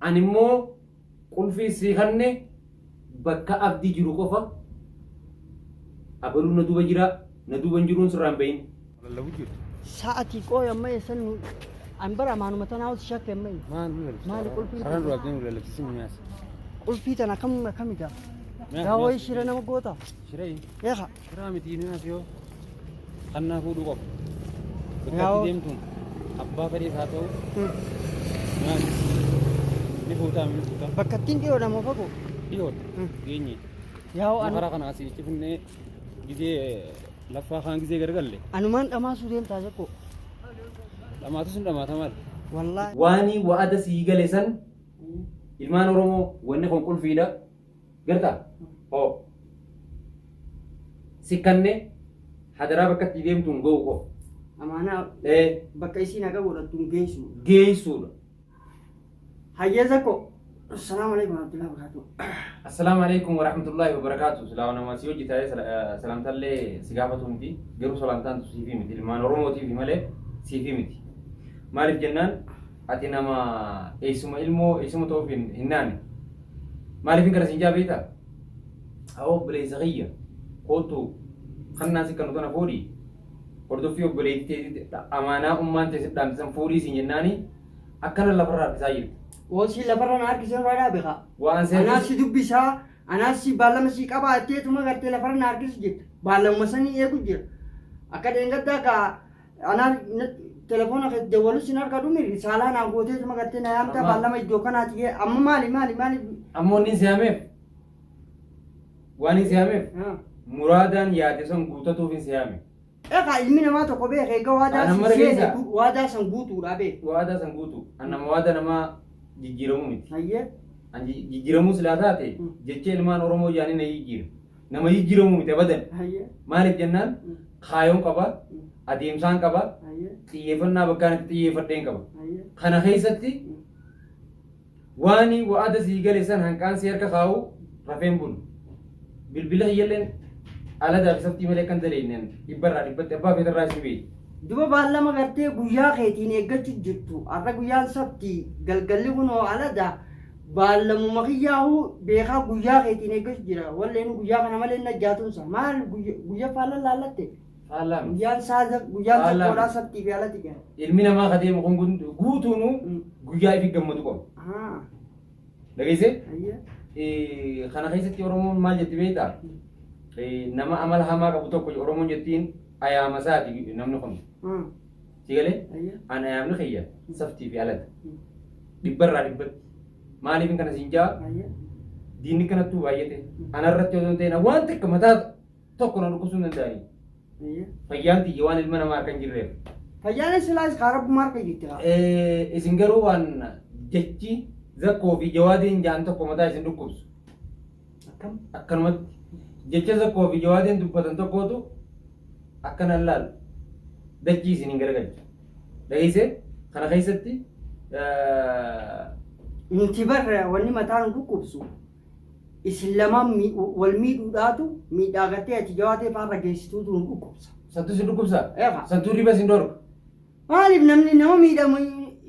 Ani immoo qulfii sii kanne bakka abdii jiru qofa abaluu na duuba jira na duuba hin jiruun sirraa hin bahin. Lallabu jirtu. Sa'atii qooy amma eessan nu an bara amaanuma tanaa os shakke amma Maal nu lallabsiisa? Maali qulfiin Karaan tun? duraa deemu lallabsiisin nu nyaasa. Qulfii tana akkam akkamita? Nyaas, Yaa wayii nyaas. shira nama goota. Shiree. Eeka. Shiraa miti nu nyaas yoo. Kannaa fuudhuu qofa. Bakka Yaa'oo. itti deemtuun abbaa fedhees haa ta'u nyaas. Ni fuutaa ni fuutaa. Bakka ittiin dhiyoo nama fagoo. Dhiyoodha. Geenye. Yaa'oo Amma anu karaa kana asii cifinnee gizee laffaa kaan gizee gargalle. Anumaan dhamaasuu deemtaa jekkoo. Dhamaatu sun dhamaata maal? Wallaahi. Waanii wa'ada sii gale san ilmaan Oromoo wanni kun qulfiidha. Gartaa? Hoo. Sikkanne hadaraa bakka itti deemtuun ga'u qofa. Amaanaa Ee bakka isiin haqa godhattuun geessu. Geessuudha. Hayyee Zakko. Assalaamu alaikum warahmatullahi wabarakatuh. Assalaamu alaikum warahmatullahi wabarakatuh. Silaa nama si hojii taa'ee salaamtaallee si gaafatu miti. Garuu salaamtaan tu siifi miti. Ilmaan Oromootiifi malee siifi miti. Maaliif jennaan ati nama eessuma ilmoo eessuma ta'uuf hin hin naane. Maaliif hin kana siin jaa beektaa? Haa obboleessa kiyya koottu kannaa si kanu tana fuudhi. Hordoffii obboleettii teetii amaanaa ummaan tee si dhaamte san fuudhii siin jennaani akkana lafarra harkisaa jirti. Oosii lafarra na harkisee irraa dhaabe kaa. Waan si Anaa harkise. si dubbisaa, anaa si baallama si qabaa jetteetuma gartee lafarra na harkisu jirta. Baallamuma sanii eegu jira. Akka dheengaddaa kaa anaa telefoona kee dawwalus hin argadhu mi risaalaa naa gooteetuma gartee na yaamtaa Amma- baallama iddoo kanaati jee amma maali maali maali. Ammoo inni si yaameef waan inni si yaameef muraadaan yaade san guutatuuf hin si yaame. Egaa ilmi namaa tokko beeka egaa waadaa Ana si mara seene keessa. waadaa san guutuudha beeka. Waadaa san guutu. An nama waada namaa jijjiiramuu miti. Hayyee. An jijjiiramuu silaa taate jecha ilmaan Oromoo jaanii na jijjiira. Nama jijjiiramuu miti abadan. Hayyee. Maaliif jennaan kaayoon qaba, adeemsaan qaba, Hayyee. xiyyeeffannaa bakkaan itti xiyyeeffadheen qaba. Hayyee. Kana keessatti Waani wa'ada sii gale san hanqaan si harka kaa'u rafeen bulu. Bilbila kiyyalleen aladaa fi saftii malee akkan daleeynen dhibbarraa dhibbatti abbaa feetarraa isin beeyti. Duba baallama gartee guyyaa keetiin eeggachu jirtu har'a guyyaan sabti galgalli kunoo alada baallamuma kiyyaahu beekaa guyyaa keetiin eeggachu jira walleenu guyyaa kana malee najjaatunsa maal guyya faallan laallatte Faallaa miti. Guyyaan saa guyyaan Faallaa zakkoodhaa miti. sabtii fi alati jira. Ilmi namaa ka deemu kun guutuunuu guyyaa ifi gammadu qaba. Ahaa. Dhageessee? Hayyee. Kana keessatti Oromoon maal jetti beektaa? Nama amala hamaa qabu tokko Oromoon jettiin ayaama isaati namni kun. Si galee? Hayyee. An ayaamni kiyya saftii fi alati. Dhibbarraa dhibbatti. Maaliif kana siin jaa? Hayyee. Diinni kanattuu baay'ate. Anarratti osoo hin ta'in waan takka mataa tokko na dhukkubsuu hin danda'anii. Fayyaan tiyya waan ilma namaa harka hin jirreef. Fayyaan silaas kaa rabbuma harka jirti kaa. Isin garuu waan jechi zakkoo fi jawaadeen ja'an tokko mataa isin dhukkubsu. Akkam? Akkanumatti jecha zakkoo fi jawaadeen dubbatan tokkootu akkanan laalu dachii isin hin garagalchu. Dhageessee kana keessatti Nuti barra wanni mataa nu dhukkubsu Isin lamaan wal miidhuudhaatu miidhaa gartee ati jawaatee faarra geessituutu nu dhukkubsa. Santu si dhukkubsa? Eefa. Santuu riba sin dhorka? Maaliif namni nama miidhamu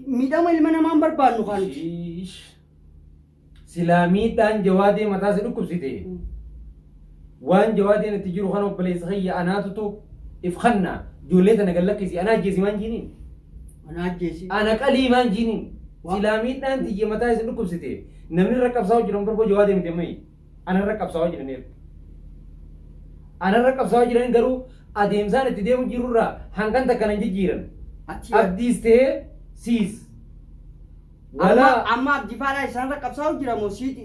miidhama ilma namaa hin barbaannu kaa nuti. Shiish. Silaa miidhaan jawaadee mataa si dhukkubsite. Waan jawaadeen itti jiru kana obboleessa kiyya anaatutu if kanna ijoollee tana gad lakkisi ana ajjeesi maan jiiniin. Ana ajjeesi. Ana qalii maan jiiniin. Silaa miidhaan tiyya mataa isin dhukkubsite. Namni irra qabsaa'u jiran barboo jawaadee miti ammayyi. Ana irra qabsaa'aa jiraniiru. Ana irra qabsaa'aa jiran garuu adeemsaan itti deemu jirurraa hangan takka nan jijjiiran. Achi Abdiis ta'ee siis. Amma Walaa amma abdii faadhaa isaan irra qabsaa'u jira moo siit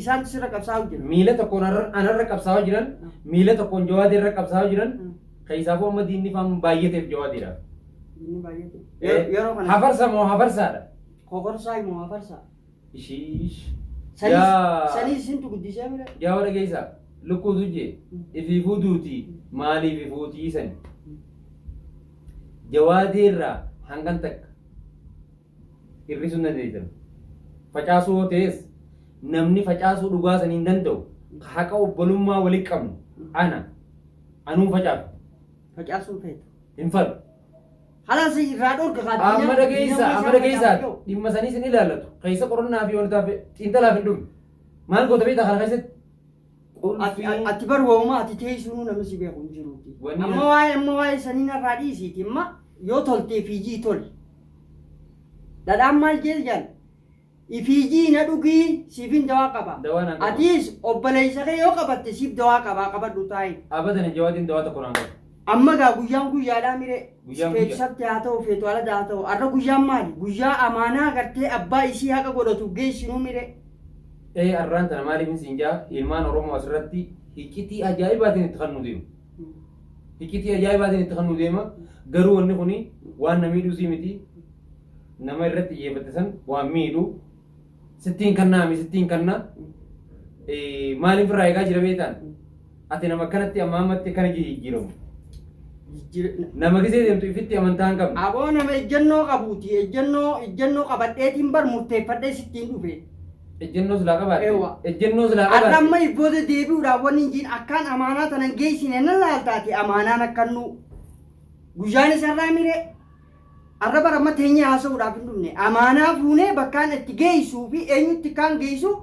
isaan sirra qabsaa'u jira? Miila tokkoon anarra qabsaa'aa jiran, miila tokkoon jawaadee irra qabsaa'aa jiran, keessaafuu amma diinni faan baay'ateef jawaadeedhaaf. Diinni baay'ate. Yeroo kana. Hafarsa moo hafarsaadha? Kokorsaa moo hafarsaa? Ishiish. Sanis Yaa sanis isintu guddisee mire. Yaa warra keessa lukkuutu jee ifiifuu duuti maaliif ifuutii sani. Jawaadee irraa hangan takka hir'isuu hin dandeessan. Facaasuu yoo ta'es namni facaasuu dhugaa sanii hin danda'u. Haqa obbolummaa walitti qabnu ana anuu facaafu Facaasuun feetu. Hin fadhu. Halas irraa dhorka kaa. Amma dhageessa, amma dhageessa, dhimma sanii sin ilaallatu. Keessa qorannaa fi wantoota xiinxalaaf hin dhumne. Maal goota beektaa kana keessatti? Ati bar waa'uma ati teessunuu namni si beeku hin jiruuti. Amma waa'ee sanii narraa dhiisiiti, amma yoo toltee fiijii toli. Dhadhaan maal jee jaal? Ifiijii na dhugii, siifin dawaa qaba. Dawaa naan qabu. Atiis obboleessa kee yoo qabatte siif dawaa qabaa, qabadhu taa'i. Abadan, jawaatiin dawaa tokko naan qabu. Amma gaa guyyaan guyyaadhaa mire. Guyyaan Feetu guyyaa. sabti haa ta'u, feetu alada haa ta'u, har'a guyyaan maali? Guyyaa amaanaa gartee abbaa isii haqa godhatu geessinuu mire. Ee, arraan tana maaliif siin jaa, ilmaan Oromoo asirratti iccitii ajaa'ibaatiin itti kan nu deemu. Iccitii ajaa'ibaatiin itti kan nu deema. Garuu wanni kuni waan na miidhuu sii miti. Nama irratti xiyyeeffatte san waan miidhu. Sittiin kannaa mi sittiin kannaa. Maaliif irraa eegaa jira beektaan? Ati nama akkanatti amma ammatti akkana jijjiiramu. Nama gisee deemtu ifitti amantaa hin qabne. Aboo, nama ejjennoo qabuuti. Ejjennoo qabadheetiin bar murteeffadhee sittiin dhufe. Ejjennoo silaa qabaatte. Eewwa. Ejjennoo silaa Har'a qabaatte. amma ibbooda deebi'uudhaaf wanni hin jiin akkaan amaanaa tanan geessine na laaltaati, amaanaan akkannu. Guyyaan isarraa mire. Har'a bara amma teenyee haasa'uudhaaf hin dhufne. Amaanaa fuunee bakkaan itti geessuu fi eenyutti kaan geessu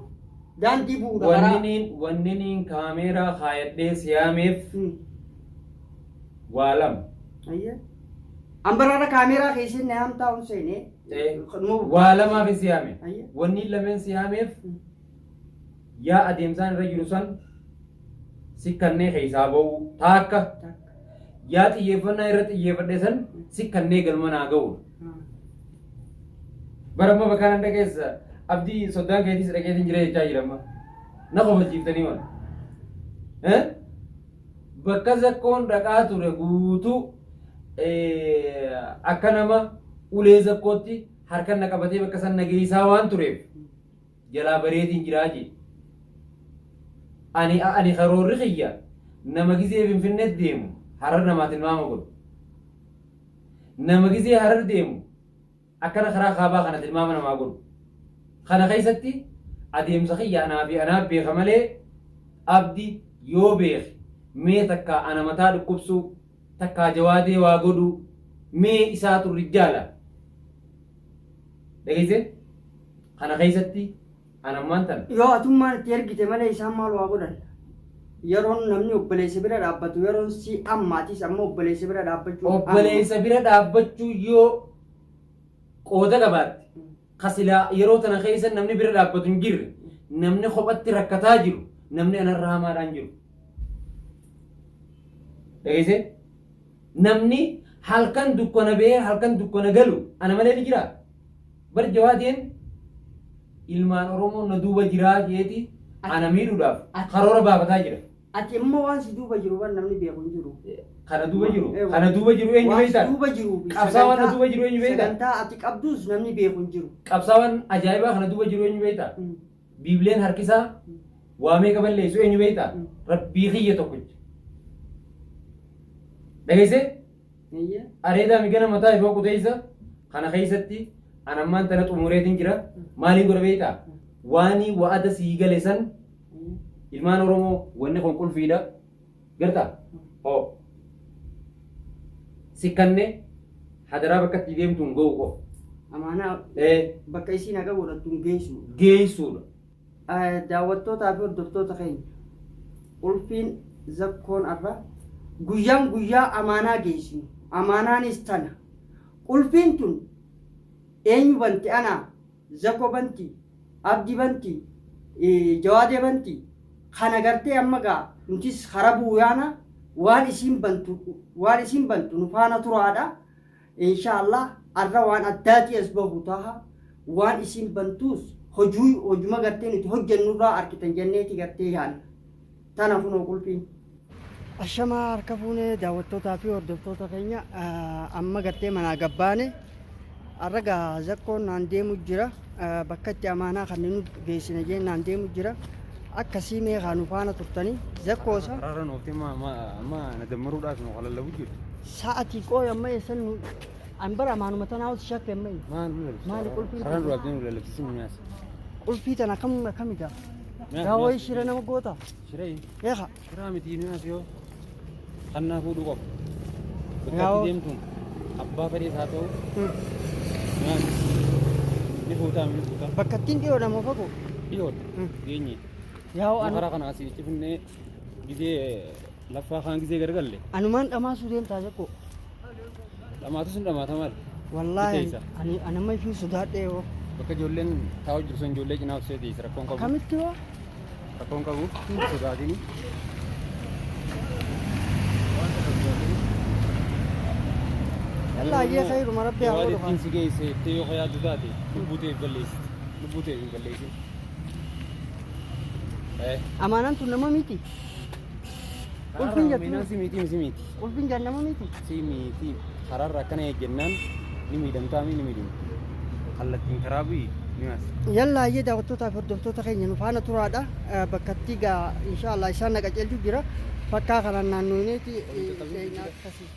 daandii bu'uudha karaa. Wanni niin kaameeraa kaayadhee siyaameef waa lama. Ayyee. Ambaraara kaameeraa keessatti na haamtaa hun seenee. Waa lamaaf hin siyaame. Ayyee. Wanni lameen siyaameef, yaa adeemsaan irra jiru san sikkannee keessaa ba'u taakka, yaa xiyyeeffannaa irra xiyyeeffadhe san sikkannee galma naa ga'u. Bara amma bakka nan dhaqeessa abdii soddaan keetis dhaqeetiin jira jechaa jira amma. Na kofalchiiftanii waan. Bakka zakkoon dhaqaa ture guutuu akka nama ulee zakkootti harkan na qabatee bakka san nageessaa waan tureef jalaa bareetiin jiraa jee. Ani karoorri kiyya nama gizee Finfinneetti deemu Harar namaa tilmaama godhu. Nama gizee Harar deemu akkana karaa kaabaa kana tilmaama namaa godhu. Kana keessatti adeemsa kiyya anaa fi anaaf beeka malee, abdi yoo beeke mee takka ana mataa dhukkubsuu takkaa jawaadee waa godhuu mee isaatu rijjaala. Dhageessee, kana keessatti anammaan tana. Yoo atummaan itti ergite malee isaan maal waa godhan? Yeroon namni obboleessa bira dhaabbatu yeroon si ammaatis amma obboleessa bira dhaabbachuu. Obboleessa bira dhaabbachuu yoo qooda qabaatte, kasilaa yeroo tana keessa namni bira dhaabbatu hin jirre, namni kophatti rakkataa jiru, namni anarra hamaadhaan jiru. Dhageessee, namni halkan dukkana ba'ee halkan dukkana galu ana malee ni jira. Bar jawaadeen ilmaan Oromoo na duuba jiraa jeeti ana miidhuudhaaf karoora baafataa jira. Ati immoo waan si duuba jiru waan namni beeku hin jiru. Kana duuba jiru, kana duuba jiru eenyu Waan si beektaa? duuba jiru. Qabsaawaan na duuba jiru eenyu beektaa? Sagantaa ati qabdus namni beeku hin jiru. Qabsaawaan ajaa'ibaa kana duuba jiru eenyu beektaa? Biibleen harkisaa waa meeqa balleessu eenyu beektaa? Rabbii kiyya tokkicha. Dhageessee? Areedaa migana mataa ifoo quteessa kana keessatti anammaan tana xumureetiin jira. Maaliin godha beektaa? Waanii wa'ada sii gale san, ilmaan Oromoo, wanni kun qulfiidha. Gartaa? Hoo. Sikkanne hadaraa bakka itti deemtu hin ga'u qofa. Amaanaa bakka isiin haqa godhattu hin geessu. Geessuudha. Daawwattootaa fi hordoftoota keenya, qulfiin zakkoon arra guyyaan guyyaa amaanaa geessinu, amaanaanis tana. Qulfiin tun eenyu banti? Anaa zakko banti, abdi banti, jawaadee banti. Kana gartee amma gaa nutis kara bu'uyaana waan isiin bantu nu faana turaadha. Inshaallah arra waan addaatii as bahu taha. Waan isiin bantuus hojii hojuma gartee nuti hojjennurraa arkitan jenneeti gartee yaanna. Tana kunoo qulfiin. Ashamaa, harka fuunee daawwattootaa fi hordoftoota keenya. Amma gartee manaa gabbaane. Har'a gaa zakkoon naan deemu jira, bakka itti amaanaa kan nu geessine jeen naan deemu jira. Akkasii mee kaa nu faana turtanii zakkoosa. Karaarra nooftee amma na dammaruudhaaf nu qalallabu jirtu. Sa'atii qooy amma eessan nu an bara amaanuma tanaa ol shakke amma. Maal nu lallabsiisa? Maali qulfiin? Karaan duraaf nu lallabsiisin nu nyaasa. Qulfii tana akkam akkamidha? Gaa wayii shira nama goota. Shiree. Eeqa. Shiraa miti, nu nyaasa yoo kannaa fuudhuu qofa. Bakka Yaa'oo. itti deemtuun. Abbaa fedhees haa ta'u maal ni fuutaa ni fuutaa. Bakka ittiin dhiyoo nama fagoo. Dhiyoodha. Geenye. Yaa'u anu Karaa kana asii cifinnee gizee laffaa kaan gizee gargalle. Anumaan dhamaasuu deemtaa jechuudha. Dhamaatu sun dhamaata maal? Wallaahi Biteessa. ani anamma ifii sodaadhee yoo. Bakka ijoolleen taa'u jiru sun ijoollee cinaa obsee teessi rakkoon qabu. Kamitti hoo? Rakkoon qabu sodaatini. Yallaa ayyee khayruma rabbi haa Waan godhu. ittiin si geesse itti yoo yaaddu taate lubbuu ta'eef balleessiti. Lubbuu ta'eef hin balleessin. Amaanaan tun nama miti. Qulfiin Meenaan jettu si miti si miti. qulfiin jaan nama miti. Si miti karaarra akkana eeggannaan ni miidhamtaa mi ni miidhamtu. Kallattiin karaa bu'i ni maas. Yallaa ayyee daawwattootaa fi hordoftoota keenya nu faana turaadha. Bakka itti gaa inshaallah isaan na qajeelchu jira. Fakkaa kanaan naannooneeti seenaa akkasii.